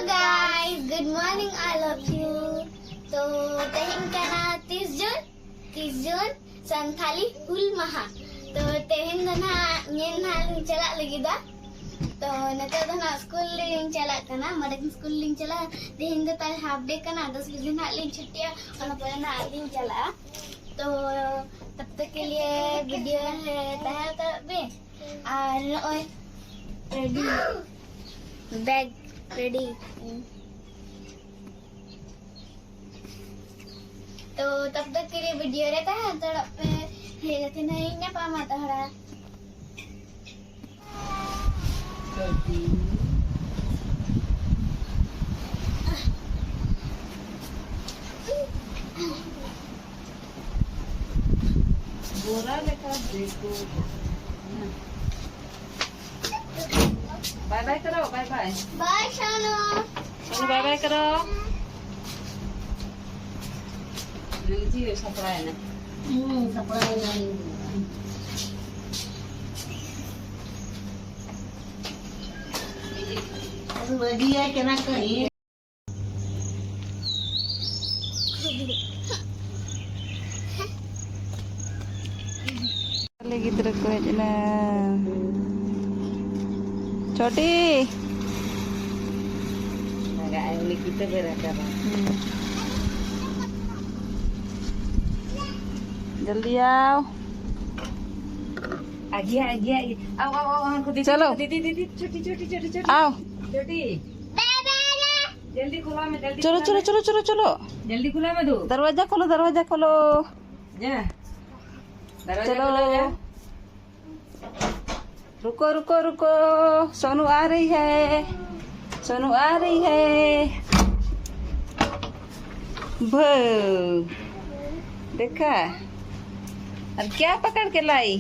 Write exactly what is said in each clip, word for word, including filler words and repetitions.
Guys, good morning all of you. ᱛᱚ ᱛᱮᱦᱮᱧ ᱠᱟᱱᱟ ᱛᱤᱥ ᱡᱩᱱ, ᱛᱤᱥ ᱡᱩᱱ ᱥᱟᱱᱛᱷᱟᱞᱤ ᱦᱩᱞ ᱢᱟᱦᱟ᱾ ᱛᱚ ᱛᱮᱦᱮᱧ ᱫᱚ ᱱᱟᱦᱟᱜ ᱧᱮᱞ ᱱᱟᱦᱟᱜ ᱞᱤᱧ ᱪᱟᱞᱟᱜ ᱞᱟᱹᱜᱤᱫᱟ᱾ ᱛᱚ ᱱᱤᱛᱚᱜ ᱫᱚ ᱱᱟᱦᱟᱜ ᱥᱠᱩᱞ ᱞᱤᱧ ᱪᱟᱞᱟᱜ ᱠᱟᱱᱟ, ᱢᱚᱰᱮᱞ ᱥᱠᱩᱞ ᱞᱤᱧ ᱪᱟᱞᱟᱜᱼᱟ᱾ ᱛᱮᱦᱮᱧ ᱫᱚ ᱛᱟᱦᱞᱮ half day ᱠᱟᱱᱟ, ᱫᱚᱥ ᱵᱟᱡᱮ ᱱᱟᱦᱟᱜ ᱞᱤᱧ ᱪᱷᱩᱴᱤᱜᱼᱟ, ᱚᱱᱟ ᱯᱚᱨᱮ ᱱᱟᱦᱟᱜ ᱞᱤᱧ ᱪᱟᱞᱟᱜᱼᱟ᱾ ᱛᱚ ᱛᱚᱵ ᱛᱚᱠ ᱠᱮ ᱞᱤᱭᱮ ᱵᱷᱤᱰᱤᱭᱳ ᱨᱮ ᱛᱟᱦᱮᱸ ᱦᱟᱛᱟᱲᱚᱜ ᱯᱮ᱾ ᱟᱨ ᱱᱚᱜᱼᱚᱭ ᱨᱮᱰᱤ, ᱵᱮᱜᱽ ᱨᱮᱰᱤ᱾ ᱛᱚ ᱛᱚᱵ ᱛᱚᱠ ᱠᱮ ᱞᱤᱭᱮ ᱵᱷᱤᱰᱤᱭᱳ ᱨᱮ ᱛᱟᱦᱮᱸ ᱦᱟᱛᱟᱲᱚᱜ ᱯᱮ, ᱦᱮᱡ ᱠᱟᱛᱮ ᱱᱟᱦᱟᱜ ᱤᱧ ᱧᱟᱯᱟᱢᱟ ᱫᱚᱦᱲᱟ᱾ ᱵᱳᱨᱟ ᱞᱮᱠᱟ ᱵᱮᱠᱚ᱾ ᱵᱟᱭ ᱵᱟᱭ ᱠᱚᱨᱚ, ᱵᱟᱭ ᱵᱟᱭ᱾ ᱵᱟᱭ ᱥᱳᱱᱩ᱾ ᱥᱳᱱᱩ ᱵᱟᱭ ᱵᱟᱭ ᱠᱚᱨᱚ᱾ ᱞᱩᱪᱤ ᱥᱟᱯᱲᱟᱭᱮᱱᱟ᱾ ᱦᱩᱸ, ᱥᱟᱯᱲᱟᱭᱮᱱᱟ᱾ ᱵᱟᱹᱜᱤᱭᱟᱭ ᱠᱟᱱᱟ ᱠᱚ᱾ ᱟᱞᱮ ᱜᱤᱫᱽᱨᱟᱹ ᱠᱚ ᱦᱮᱡ ᱮᱱᱟ᱾ ᱪᱷᱳᱴᱤ᱾ ᱞᱟᱜᱟᱜᱼᱟᱭ, ᱩᱱᱤ ᱠᱤᱛᱟᱹᱵᱮ ᱨᱟᱠᱟᱵᱟ᱾ ᱦᱩᱸ᱾ ᱡᱚᱞᱫᱤ ᱟᱣ᱾ ᱟᱜᱮ, ᱟᱜᱮ, ᱟᱜᱮ᱾ ᱟᱣ, ᱟᱣ, ᱟᱣ, ᱩᱱᱠᱩ ᱫᱤᱫᱤ, ᱪᱚᱞᱚ᱾ ᱫᱤᱫᱤ, ᱫᱤᱫᱤ, ᱪᱷᱳᱴᱤ, ᱪᱷᱳᱴᱤ, ᱪᱷᱳᱴᱤ, ᱪᱷᱳᱴᱤ᱾ ᱟᱣ᱾ ᱪᱷᱳᱴᱤ᱾ ᱡᱚᱞᱫᱤ ᱠᱷᱩᱞᱟᱣ ᱢᱮ, ᱡᱚᱞᱫᱤ ᱪᱚᱞᱚ, ᱠᱷᱩᱞᱟᱣ ᱪᱚᱞᱚ, ᱢᱮ᱾ ᱪᱚᱞᱚ, ᱪᱚᱞᱚ, ᱪᱚᱞᱚ᱾ ᱡᱚᱞᱫᱤ ᱠᱷᱩᱞᱟᱣ ᱢᱮ ᱫᱩ᱾ ᱫᱚᱨᱣᱟᱡᱟ ᱠᱷᱳᱞᱳ, ᱫᱚᱨᱣᱟᱡᱟ ᱠᱷᱳᱞᱳ᱾ ᱡᱟ᱾ ᱫᱚᱨᱣᱟᱡᱟ ᱪᱚᱞᱚ᱾ ᱠᱷᱩᱞᱟᱣ ᱡᱟ᱾ रुको, रुको, रुको। सोनू आ रही है, सोनू आ रही है। भो, देखा? अब क्या पकड़ के लाई?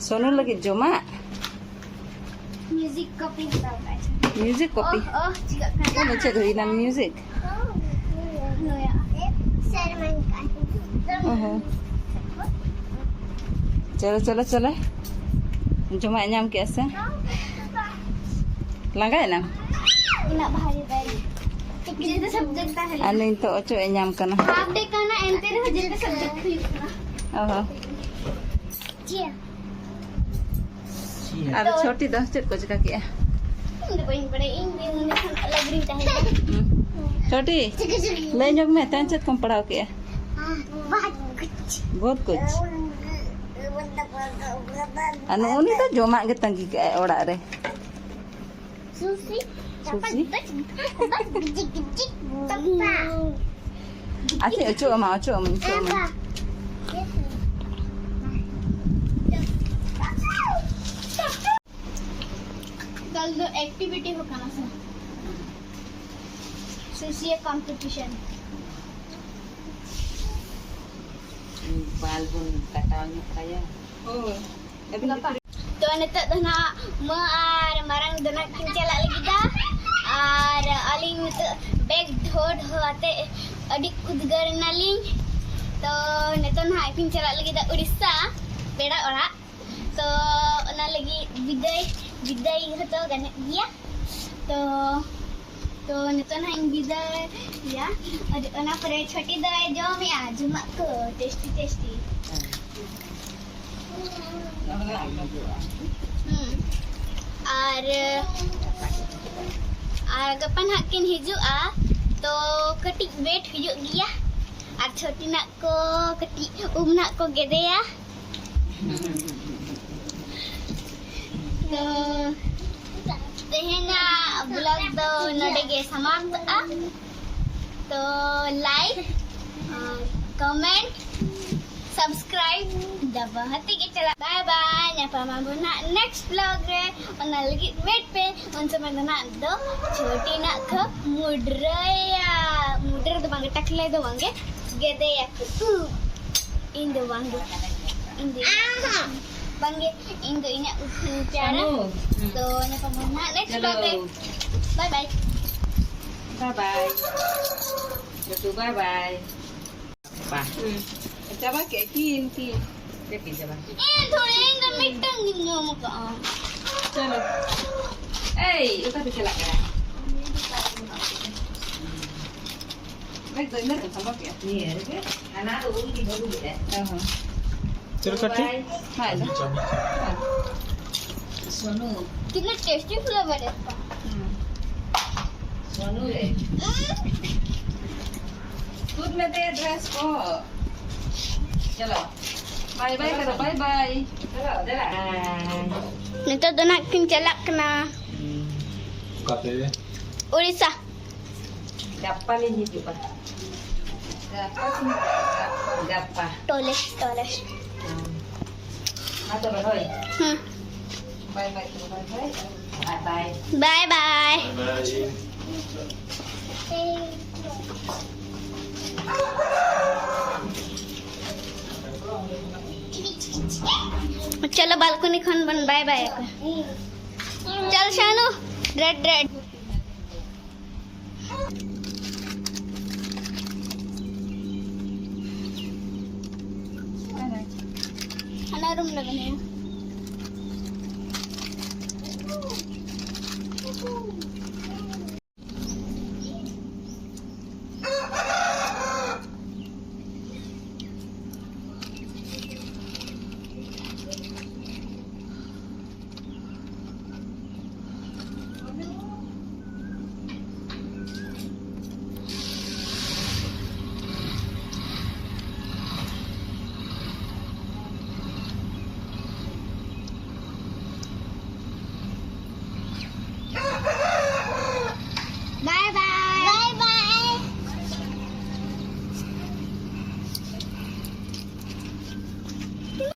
सोनू लगे जोमा। Music copy ᱦᱟᱛᱟᱣ ᱠᱟᱜᱼᱟ᱾ Music copy? ᱚᱦ, ᱚᱦ, ᱪᱤᱠᱟᱹᱜ ᱠᱟᱱᱟ? ᱚᱱᱟ ᱪᱮᱫ ᱦᱩᱭᱱᱟ music? ᱱᱚᱭᱟ᱾ ᱥᱮᱨᱢᱟᱧ ᱠᱟᱜᱼᱟ᱾ ᱚᱦᱚ᱾ ᱪᱚᱞᱚ, ᱪᱚᱞᱚ, ᱪᱚᱞᱚ᱾ ᱡᱚᱢᱟᱜ ᱧᱟᱢ ᱠᱮᱜᱼᱟ ᱥᱮ? ᱞᱟᱸᱜᱟᱭᱮᱱᱟᱢ? ᱩᱱᱟᱹᱜ ᱵᱷᱟᱜᱮ ᱵᱟᱭ ᱡᱮᱛᱮ ᱥᱟᱵᱡᱮᱠᱴ ᱛᱟᱦᱮᱸ ᱟᱨ ᱞᱮᱱᱟ᱾ ᱱᱤᱛᱚᱜ ᱚᱪᱚᱜ ᱮ ᱧᱟᱢ ᱠᱟᱱᱟ᱾ ᱦᱟᱯ ᱰᱮ ᱠᱟᱱᱟ, ᱮᱱᱛᱮ ᱨᱮᱦᱚᱸ ᱡᱮᱛᱮ ᱥᱟᱵᱡᱮᱠᱴ ᱦᱩᱭᱩᱜ ᱠᱟᱱᱟ᱾ ᱚ ᱦᱚᱸ᱾ ᱪᱮᱫ? ᱟᱫᱚ ᱪᱷᱚᱴᱤ ᱫᱚ ᱪᱮᱫ ᱠᱚ ᱪᱤᱠᱟ ᱠᱮᱜᱼᱟ? ᱤᱧ ᱫᱚ ᱵᱟᱹᱧ ᱵᱟᱲᱟᱭᱟ, ᱤᱧ ᱫᱚ ᱱᱚᱰᱮ ᱠᱷᱚᱱ ᱟᱞᱟᱜᱽ ᱨᱤᱧ ᱛᱟᱦᱮᱸ ᱠᱟᱱᱟ᱾ ᱦᱩᱸ᱾ ᱪᱷᱚᱴᱤ, ᱪᱤᱠᱟᱹ ᱪᱤᱠᱟᱹ? ᱞᱟᱹᱭ ᱧᱚᱜ ᱢᱮ, ᱛᱮᱦᱮᱧ ᱪᱮᱫ ᱠᱚᱢ ᱯᱟᱲᱦᱟᱣ ᱠᱮᱜᱼᱟ? ᱵᱚᱦᱩᱛ ᱠᱩᱪ᱾ ᱵᱚᱦᱩᱛ ᱠᱩᱪ᱾ ᱟᱨ ᱱᱩᱜᱼᱩ ᱱᱤ ᱫᱚ ᱡᱚᱢᱟᱜ ᱜᱮ ᱛᱟᱺᱜᱤ ᱠᱟᱜᱼᱟᱭ ᱚᱲᱟᱜ ᱨᱮ᱾ ᱥᱩᱥᱤ᱾ ᱥᱩᱥᱤ? ᱟᱪᱪᱷᱟ, ᱚᱪᱚᱜ ᱟᱢᱟ, ᱚᱪᱚᱜ ᱟᱢᱟ, ᱚᱪᱚᱜ ᱟᱢᱟ᱾ ᱠᱟᱞ ᱫᱚ ᱮᱠᱴᱤᱵᱷᱤᱴᱤ ᱦᱚᱸ ᱠᱟᱱᱟ ᱥᱮ? ᱥᱩᱥᱤᱭᱟᱜ ᱠᱚᱢᱯᱤᱴᱤᱥᱚᱱ᱾ ᱵᱟᱞ ᱵᱚᱱ ᱠᱟᱴᱟᱣ ᱧᱚᱜ ᱠᱟᱭᱟ᱾ ᱦᱳᱭ᱾ ᱛᱚ, ᱱᱤᱛᱚᱜ ᱫᱚ ᱱᱟᱜ ᱢᱟ ᱟᱨ ᱢᱟᱨᱟᱝ ᱫᱚ ᱱᱟᱜ ᱠᱤᱱ ᱪᱟᱞᱟᱜ ᱞᱟᱹᱜᱤᱫᱟ᱾ ᱟᱨ ᱟᱹᱞᱤᱧ ᱱᱤᱛᱚᱜ ᱵᱮᱜᱽ ᱰᱷᱚ ᱰᱷᱚ ᱟᱛᱮ ᱟᱹᱰᱤ ᱩᱫᱽᱜᱟᱹᱨ ᱮᱱᱟᱞᱤᱧ᱾ ᱛᱚ, ᱱᱤᱛᱚᱜ ᱱᱟᱜ ᱠᱤᱱ ᱪᱟᱞᱟᱜ ᱞᱟᱹᱜᱤᱫᱟ ᱩᱲᱤᱥᱥᱟ ᱯᱮᱲᱟ ᱚᱲᱟᱜ᱾ ᱛᱚ, ᱚᱱᱟ ᱞᱟᱹᱜᱤᱫ ᱵᱤᱫᱟᱹᱭ, ᱵᱤᱫᱟᱹᱭ ᱦᱚᱸᱛᱚ ᱜᱟᱱᱚᱜ ᱜᱮᱭᱟ᱾ ᱛᱚ, ᱛᱚ, ᱱᱤᱛᱚᱜ ᱱᱟᱜ ᱤᱧ ᱵᱤᱫᱟᱹᱭᱟ᱾ ᱟᱨ ᱚᱱᱟ ᱯᱚᱨᱮ ᱪᱷᱚᱴᱤ ᱫᱚᱭ ᱡᱚᱢᱮᱜᱼᱟ ᱡᱚᱢᱟᱜ ᱠᱚ, ᱴᱮᱥᱴᱤ ᱴᱮᱥᱴᱤ᱾ ᱦᱩᱸ᱾ ᱟᱨ, ᱟᱨ ᱜᱟᱯᱟ ᱱᱟᱜ ᱠᱤᱱ ᱦᱤᱡᱩᱜᱼᱟ, ᱛᱚ ᱠᱟᱹᱴᱤᱡ ᱣᱮᱴ ᱦᱩᱭᱩᱜ ᱜᱮᱭᱟ᱾ ᱟᱨ ᱪᱷᱚᱴᱤ ᱱᱟᱜ ᱠᱚ ᱠᱟᱹᱴᱤᱡ ᱩᱢ ᱱᱟᱜ ᱠᱚ ᱜᱮᱫᱮᱭᱟ᱾ ᱛᱚ, ᱛᱮᱦᱮᱧᱟᱜ ᱵᱞᱚᱜ ᱫᱚ ᱱᱚᱰᱮ ᱜᱮ ᱥᱟᱢᱟᱯᱛᱚᱜᱼᱟ᱾ ᱛᱚ, ᱞᱟᱭᱤᱠ, ᱠᱚᱢᱮᱱᱴ, ᱥᱟᱵᱥᱠᱨᱟᱭᱤᱵ ᱫᱟᱵᱟ ᱦᱟᱛᱤ ᱜᱮ ᱪᱟᱞᱟᱜ᱾ ᱵᱟᱭ ᱵᱟᱭ, ᱧᱟᱯᱟᱢ ᱟᱵᱚᱱ ᱱᱟᱜ ᱱᱮᱠᱥᱴ ᱵᱞᱚᱜ ᱨᱮ᱾ ᱚᱱᱟ ᱞᱟᱹᱜᱤᱫ ᱣᱮᱴ ᱯᱮ, ᱩᱱ ᱥᱚᱢᱚᱭ ᱫᱚ ᱱᱟᱜ ᱫᱚ ᱪᱷᱚᱴᱤ ᱱᱟᱜ ᱠᱚ ᱢᱩᱰᱨᱟᱹᱭᱟ᱾ ᱢᱩᱰᱨᱟᱹ ᱫᱚ ᱵᱟᱝᱜᱮ, ᱴᱟᱠᱞᱮ ᱫᱚ ᱵᱟᱝᱜᱮ, ᱜᱮᱫᱮᱭᱟᱠᱚ᱾ ᱩ, ᱤᱧ ᱫᱚ ᱵᱟᱝᱜᱮ, ᱤᱧ ᱫᱚ ᱵᱟᱝᱜᱮ, ᱤᱧ ᱫᱚ ᱤᱧᱟᱹᱜ ᱩᱛᱩ ᱪᱟᱨᱟ᱾ ᱥᱟᱱᱩ᱾ ᱛᱚ, ᱧᱟᱯᱟᱢ ᱟᱵᱚᱱ ᱱᱟᱜ ᱱᱮᱠᱥᱴ ᱵᱞᱚᱜ ᱨᱮ᱾ ᱪᱚᱞᱚ᱾ ᱵᱟᱭ ᱵᱟᱭ᱾ ᱵᱟᱭ ᱵᱟᱭ᱾ ᱞᱟᱹᱴᱩ ᱵᱟᱭ ᱵᱟᱭ᱾ ᱵᱟ᱾ ᱦᱩᱸ᱾ ᱪᱟᱵᱟ ᱠᱮᱫ ᱠᱤᱱ, ᱠᱤᱱ᱾ ᱪᱮᱫ ᱠᱤᱱ ᱪᱟᱵᱟ? ᱮ, ᱛᱷᱚᱲᱟ ᱤᱧ ᱫᱚ ᱢᱤᱫᱴᱟᱝ ᱜᱤᱧ ᱡᱚᱢ ᱟᱠᱟᱫᱼᱟ᱾ ᱪᱚᱞᱚ᱾ ᱮᱭ, ᱚᱠᱟ ᱯᱮ ᱪᱟᱞᱟᱜ ᱠᱟᱱᱟ? ᱵᱮᱜᱽ ᱫᱚ ᱤᱱᱟᱹ ᱨᱮᱜᱮᱢ ᱥᱟᱢᱵᱟᱣ ᱠᱮᱜᱼᱟ? ᱱᱤᱭᱟᱹ ᱨᱮᱜᱮ᱾ ᱦᱟᱱᱟ ᱫᱚ ᱩᱞ ᱜᱮ ᱵᱟᱹᱜᱩ ᱞᱮᱫᱟ᱾ ᱚ ᱦᱚᱸ᱾ ᱪᱮᱫ ᱞᱮᱠᱟ ᱴᱷᱤᱠ? ᱵᱟᱭ᱾ ᱦᱮᱸ, ᱫᱚ᱾ ᱦᱮᱸ᱾ ᱥᱳᱱᱩ᱾ कितना टेस्टी फ्लेवर है इसका। ᱦᱩᱸ᱾ ᱥᱳᱱᱩ ᱨᱮ᱾ ᱛᱩᱫ ᱢᱮ ᱫᱮ ᱰᱨᱮᱥ ᱠᱚ᱾ ᱪᱚᱞᱚ᱾ ᱵᱟᱭ ᱵᱟᱭ ᱠᱟᱫᱟ, ᱵᱟᱭ ᱵᱟᱭ᱾ ᱪᱚᱞᱚ, ᱫᱮᱞᱟ᱾ ᱱᱤᱛᱚᱜ ᱫᱚ ᱱᱟᱜ ᱠᱤᱱ ᱪᱟᱞᱟᱜ ᱠᱟᱱᱟ᱾ ᱚᱠᱟᱛᱮ? ᱩᱲᱤᱥᱥᱟ᱾ ᱜᱟᱯᱟ ᱞᱤᱧ ᱦᱤᱡᱩᱜᱼᱟ᱾ ᱜᱟᱯᱟ ᱥᱮ ᱜᱟᱯᱟ? ᱜᱟᱯᱟ᱾ ᱴᱚᱞᱮ, ᱴᱚᱞᱮ᱾ ᱦᱮᱸ᱾ ᱢᱟ ᱛᱚᱵᱮ ᱦᱳᱭ᱾ ᱦᱩᱸ᱾ ᱵᱟᱭ ᱵᱟᱭ ᱛᱚᱵᱮ ᱦᱳᱭ᱾ ᱵᱟᱭ ᱵᱟᱭ᱾ ᱵᱟᱭ ᱵᱟᱭ᱾ ᱵᱟᱭ ᱵᱟᱭ᱾ ᱪᱚᱞᱚ ᱵᱟᱞᱠᱚᱱᱤ ᱠᱷᱚᱱ ᱵᱚᱱ ᱵᱟᱭ ᱵᱟᱭ ᱟᱠᱚ᱾ ᱪᱚᱞ ᱥᱟᱱᱩ, ᱨᱮᱰ ᱨᱮᱰ᱾ ᱦᱟᱱᱟ ᱨᱩᱢ ᱞᱮ ᱵᱮᱱᱟᱣᱟ᱾